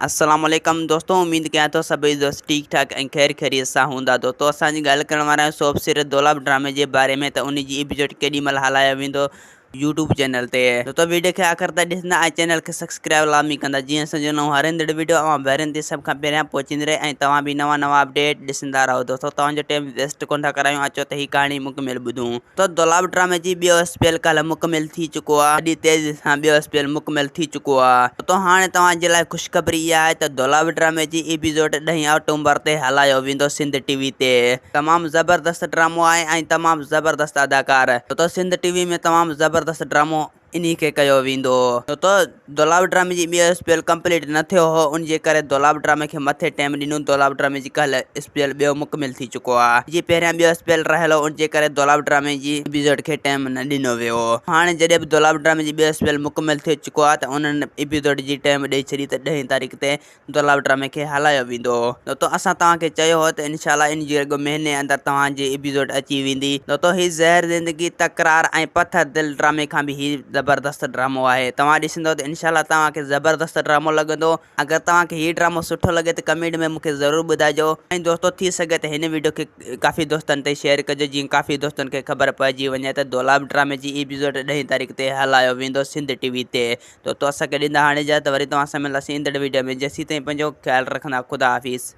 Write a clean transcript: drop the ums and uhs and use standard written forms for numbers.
السلام عليڪم دوستو اميد ڪيان ٿو سڀئي دوست ٺيڪ ٺاڪ ۽ خير خيريت سان هوندا دوستو اسان جي ڳالهه ڪرڻ وارا آهيون سوپ سيريل دولاب ڊرامي جي باري ۾ ته ان جي ايپيسوڊ ڪيڏي مهل هلايو ويندو يوٽيوب چينل تي دوستو ويڊيو کي آخر تائين ڏسندا ۽ چينل کي سبسڪرائب لازمي ڪندا جيئن اسان جو نئون هر ايندڙ ويڊيو اوهان ڀائرن تي سڀ کان پهريان پهچندي رهي ۽ توهان به نوان نوان اپڊيٽ ڏسندا رهو دوستو توهان جو ٽيم ويسٽ ڪونه ٿا ڪرايون اچو ته هي ڪهاڻي مڪمل ٻڌون. ته دولاب ڊرامي جي ٻيو اسپيل ڪالهه مڪمل ٿي چڪو آ وڏي تيزي سان ٻيو اسپيل مڪمل ٿي چڪو آ ته هاڻي توهان جي لاء خوشخبري اها آهي ته دولاب ڊرامي جي ايپيسوڊ ڏهين آڪٽومبر تي هلايو ويندو سنڌ ٽي وي تي تمام زبردست ڊرامو آهي ۽ تمام زبردست اداڪار ته سنڌ ٽي وي ۾ تمام زبردست ڊرامو انهي کي ڪيو ويندو هو ته دولاب ڊرامي جي ٻيو اسپيل ڪمپليٽ نه ٿيو هو ان جي ڪري دولاب ڊرامي کي مٿي ٽيم ڏنو دولاب ڊرامي جي ڪالهه اسپيل ٻيو مڪمل ٿي چڪو آهي جي پهريان ٻيو اسپيل رهيل هو ان جي ڪري دولاب ڊرامي جي ايپيسوڊ کي ٽيم نه ڏنو ويو هو هاڻي جڏهن به دولاب ڊرامي جي ٻيو اسپيل مڪمل ٿي چڪو آهي ته انهن ايپيسوڊ جي ٽيم ڏئي ڇڏي ته ڏهين تاريخ تي دولاب ڊرامي کي هلايو ويندو. دوستو اسان توهان کي چيو هو ته انشاء الله ان جي رڳو مهيني اندر توهان جي ايپيسوڊ اچي ويندي. دوستو هي زهر زندگي، تڪرار ۽ پٿر دل ڊرامي کان به هي زبردست ڊرامو آهي. توهان ڏسندو ته انشاء الله توهان کي زبردست ڊرامو لڳندو. اگر توهان کي هي ڊرامو سٺو لڳي ته ڪمينٽ ۾ مون کي ضرور ٻڌائجو. ۽ دوستو ٿي سگهي ته هن ويڊيو کي ڪافي دوستن تائين شيئر ڪجو جيئن ڪافي دوستن کي خبر پئجي وڃي ته دولاب ڊرامي جي ايپيسوڊ ڏهين تاريخ تي هلايو ويندو سنڌ ٽي وي تي. تو تو اسان کي ڏيندا هاڻي اجازت وري توهان سان ملنداسين ايندڙ ويڊيو ۾ جيسين تائين پنهنجو خيال رکندا خدا حافظ.